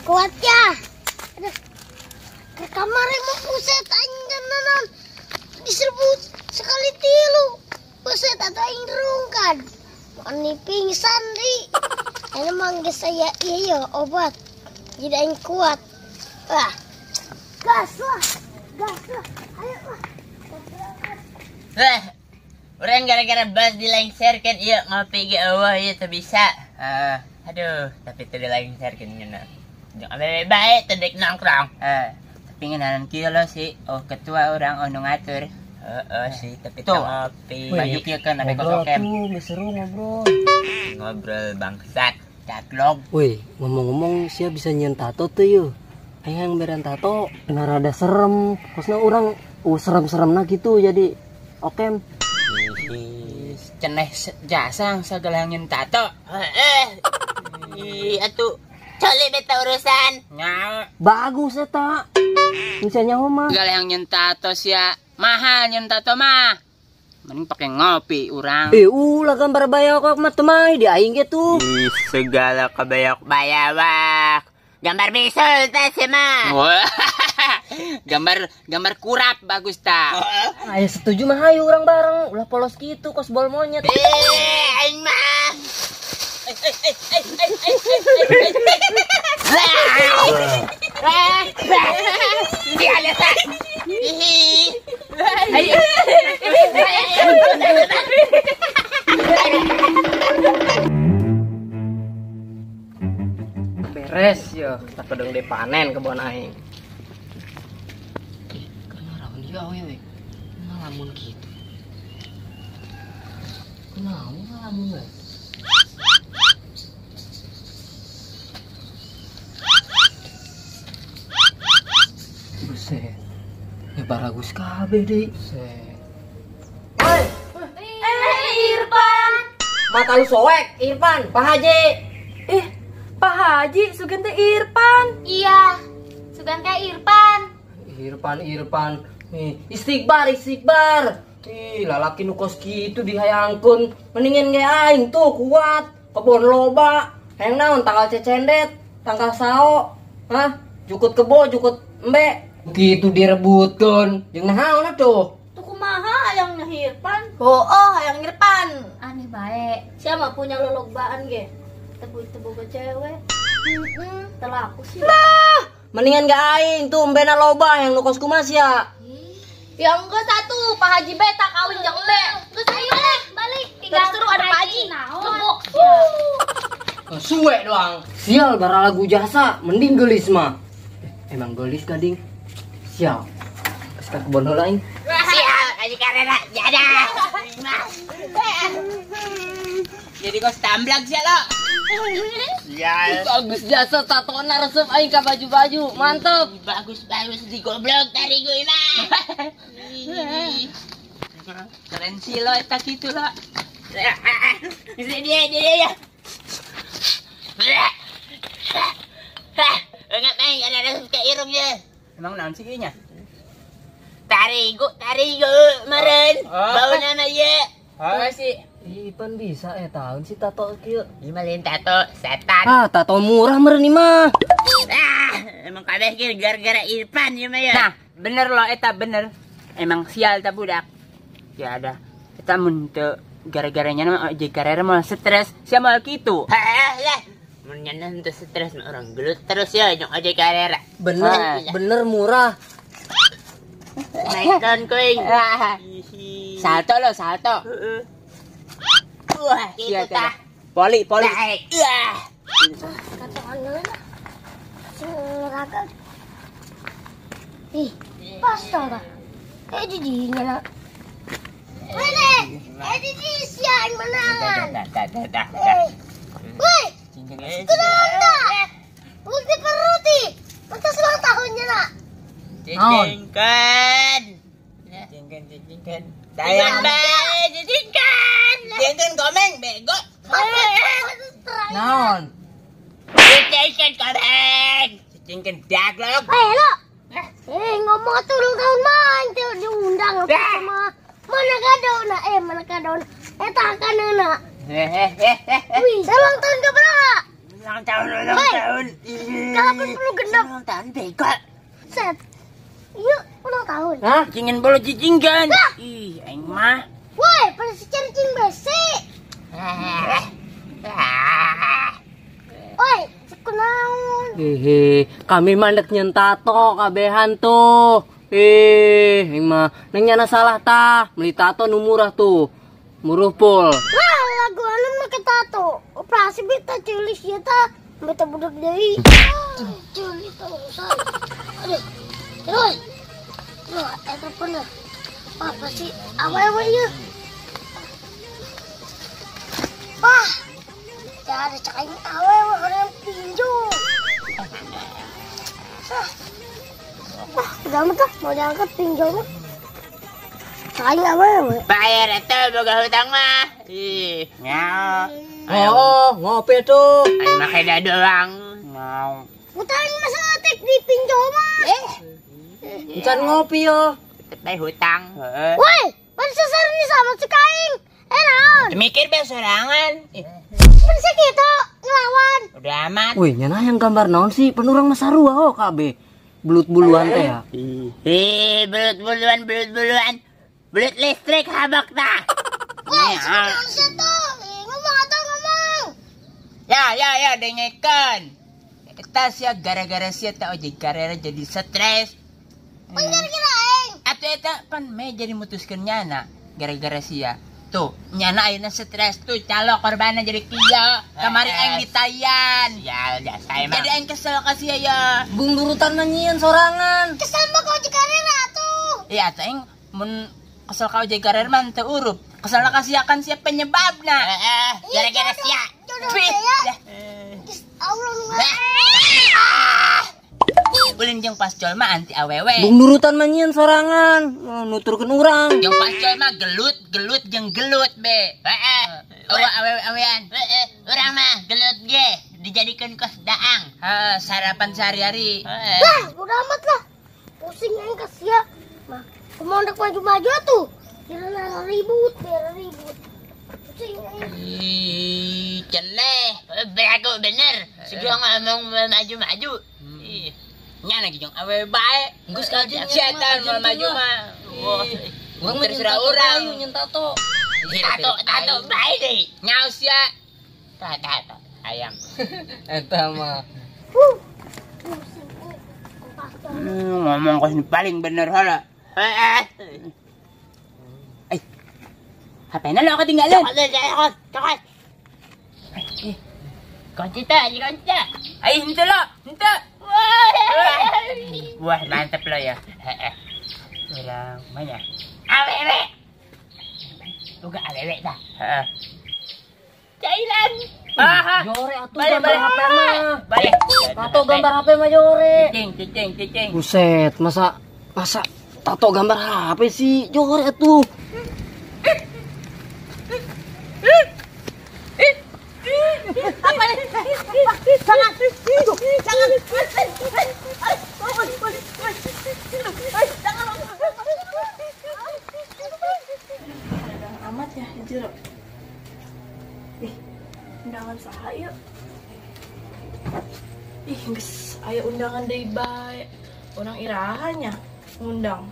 Kuat ya. Aduh. Ke kamar mau buset aing naon. Diserbu sekali tilu. Buset atuh aing rungkan. Ani pingsan di. Emang geus aya ieu obat. Jadi aing kuat. Wah. Gas lah. Gas lah. Ayo lah. Wah. Urang gara-gara bas dilengserkeun ieu ngopi ge eueuh ieu teu bisa. Aduh, tapi teu dilengserkeun ngeunah. Jeung awewe bae teu dek nongkrong. Tapi ngeunahan kieu lo sih, oh ketua urang oh nu ngatur. Heeh sih, tapi teu ngopi. Baju kieu kan ame kosokem. Ngobrol seru ngobrol. Ngobrol bangsat, caglog. Woi, ngomong-ngomong sia bisa nyieun tato teu yeuh. Hayang beran tato, kena rada serem. Kosna urang serem-seremna gitu jadi okem. Ceneh jasa sagala nyeun tato. Heeh. Ih, atuh coli beta urusan. Nyawa. Bagus eta. Bisa nyaho mah. Segala yang nyeun tato sia. Mahal nyeun tato mah. Mending pakai ngopi urang. Ulah gambar bayawak mah teu mah di aing ge tuh. Ih, segala kebayok bayawak. Gambar bisul teh sia mah. Gambar gambar kurap bagus ta. Ayo setuju mah hayu urang bareng. Ulah polos kitu kos bol monyet. Aing mah. Beres yo, tak kedeng de panen kebon aing. Ih, keur ngarawan ieu awewe. Ngalamun kitu. Kunaon ngalamun we? Buset. Ya baragus kabeh deui. Buset. Hei. Irfan. Mata lu soek, Irfan, Pak Haji. Ih, Pak Haji, sugan teh Irfan. Iya, sugan teh Irfan. Irfan, Irfan. Nih, istighbar, istighbar. Ih, lalaki nu kos kitu dihayangkeun. Mendingan ge aing tuh kuat, kebon loba. Hayang naon tanggal cecendet, tanggal sao. Hah? Jukut kebo, jukut embe. Gitu direbutkeun. Jeung naon atuh? Tuh kumaha hayang Irfan? Oh, hayang Irfan. Aneh bae. Siapa punya lologbaan ge? Teu boga cewek. Telaku sih. Nah, mendingan gak aing tuh embena loba yang nu kos kumas ya. Ya enggak satu, Pak Haji beta kawin jeung embe. Geus ayo balik, balik. Tinggal seru ada Pak Haji. Kebok. Suwe doang. Sial bara lagu jasa, mending gelis mah. Emang gelis gading. Sial. Geus ka kebon heula aing. Sial, Haji karena jada. Jadi kos tamblag sia lo. Sial. Bagus jasa tatona resep aing ka baju-baju. Mantep. Bagus-bagus di goblok tari gue mah. Keren sih lo eta kitu lo. Dia dia dia. Enggak main ada resep ke irung ya. Emang naon sih ieu nya? Tarigu, tarigu meren. Bau nama ye. Oh sih. Ipan bisa tahun si tato kieu. Ieu mah lain tato setan. Ah, tato murah meureun ieu mah. Ah, emang kabeh ge gara-gara Irfan ieu mah ya. Nah, bener lo eta bener. Emang sial ta budak. Ya ada. Eta mun teu gara-garanya mah ojek karer mah stres, sia moal kitu. Heeh lah. Mun nya teu stres mah orang gelut terus ya jeung ojek karer. Bener, bener murah. Naikkan kuing. Salto lo, salto. Heeh. Wah, gitu tah. Poli, poli. Iya. Kata anu lah. Sing raga. Ih, pasta dah. Di dinya lah. Weh, di siang menangan. Dah. Weh, kenapa? Bukti peruti. Pantas ulang tahunnya nak. Cicingkan. Cicingkan, cicingkan. Sayang bae, cicingkan. Cicingkan komeng, bego. Naon? Cicingkan komeng. Cicingkan daglok. Lo. Ngomong tuh ulang tahun mah, itu diundang sama mana kadona, mana kadona. Tak kanena. Wih, ulang tahun ke berapa? Ulang tahun, ulang tahun. Kalau perlu genap. Ulang tahun bego. Set. Yuk, ulang tahun. Hah? Cingin bolo cicingkan. Ih, aing mah. Woi, pada si cing besi. Woi, sekunaon. Hehe, kami mandek nyen tato kabehan tuh. Aing mah neng nyana salah tah, beli tato nu murah tuh. Muruh pol. Wah, lagu anu make tato. Operasi beta culis ya tah. Beta budak deui. Culis tah usah. Aduh. Terus. Loh, eta pernah. Apa sih? Awewe ieu. Wah. Ada cak aing awewe orang pinjol. Wah, udah amat lah, mau diangkat pinjol mah. Cak aing awewe. Bayar eta boga hutang mah. Ih, nyao. Oh, ngopi tuh. Aing make da doang. Nyao. Hutang mah saeutik di pinjol mah. Encan ngopi yo. Tetep hutang. Heeh. Woi, pan sesar nih sama cek aing. Naon? Mikir be sorangan. Pan sakitu ngelawan. Udah amat. Wih, nyana yang gambar naon sih? Pan urang mah sarua oh kabeh. Belut-buluan teh ya. Ih, belut-buluan, belut-buluan. Belut listrik habak tah. Woi, naon sih tuh? Ngomong atuh ngomong. Ya, ya, ya, dengekeun. Eta sia gara-gara sia teh ojek karera jadi stres. Pan gara-gara aing. Atuh eta pan me jadi mutuskeun nyana gara-gara sia. Tuh, nyana ayeuna stres tuh calo korbanna jadi kieu. Kamari aing ditayan. Ya, jasa emang. Jadi aing kesel ka sia ya. Bung durutan mah nyieun sorangan. Kesel mah ka ojek karera atuh. Iya, atuh aing mun kesel ka ojek karera mah teu urup. Kesel ka sia kan sia penyebabna. Heeh, gara-gara sia. Jodoh teh ya. Geus Allah nu Ulin jeung pascol mah anti awewe. Bung durutan mah nyieun sorangan, nuturkeun urang. Jeung pascol mah gelut, gelut jeung gelut be. Heeh. Eueuh awewe-awean. Heeh, urang mah gelut ge dijadikeun kos daang. Heeh, sarapan sehari-hari. Heeh. Wah, bodo amat lah. Pusing aing ka sia. Mah, kumaha hendak maju-maju atuh. Kira ribut, biar ribut. Pusing aing. Ih, ceneh. Bego bener. Segera ngomong maju-maju. Ih. Nya lagi jeung awewe bae. Geus kajian Setan mau maju mah. Urang mah terserah urang. Nyen tato. Tato, tato bae deui. Nyaos sia. Tato, ayam. Eta mah. Pusing aing. Ngomong kos paling bener heula. Heeh. Eh. HP-na lo ketinggalan. Cokot, cokot. Kunci teh, kunci. Ay, henteu lo, henteu. Wah, mantep lo ya. Heeh. Urang mana? Awewe. Boga awewe tah. Heeh. Cailan. Ah, jore atuh balik, gambar HP mah. Balik. Tato gambar HP mah jore. Cicing, cicing, cicing. Buset, masa tato gambar HP sih? Jore atuh. Apa nih? Jangan. Jangan. Jangan. Amat ya, jero. Ih, undangan saha yuk. Ih, geus aya undangan deui bae. Orang irahanya ngundang.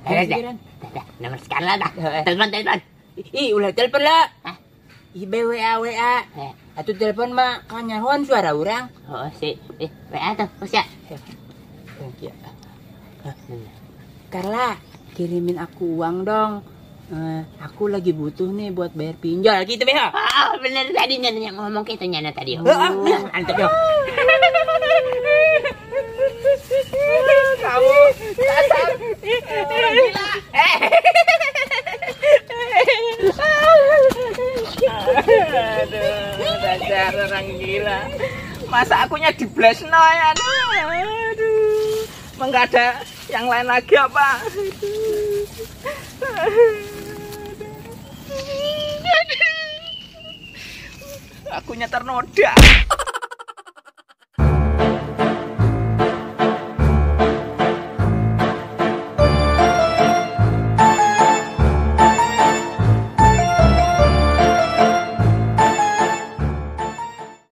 Eh, dah. Dah, nomor sekarang lah dah. Telepon, telepon. Ih, ulah telepon lah. Ih, WA, WA. Atuh telepon mah kanyahoan suara urang. Oh, si. WA tuh, bos ya. Thank you. Carla, kirimin aku uang dong. Aku lagi butuh nih buat bayar pinjol gitu beho. Oh, bener tadi nyana yang ngomong gitu nyana tadi. Oh, mantep yo. Kamu dasar orang gila. Aduh, dasar orang gila. Masa akunya di blast no ya? Aduh, emang nggak ada yang lain lagi apa? Aduh. Akunya ternoda.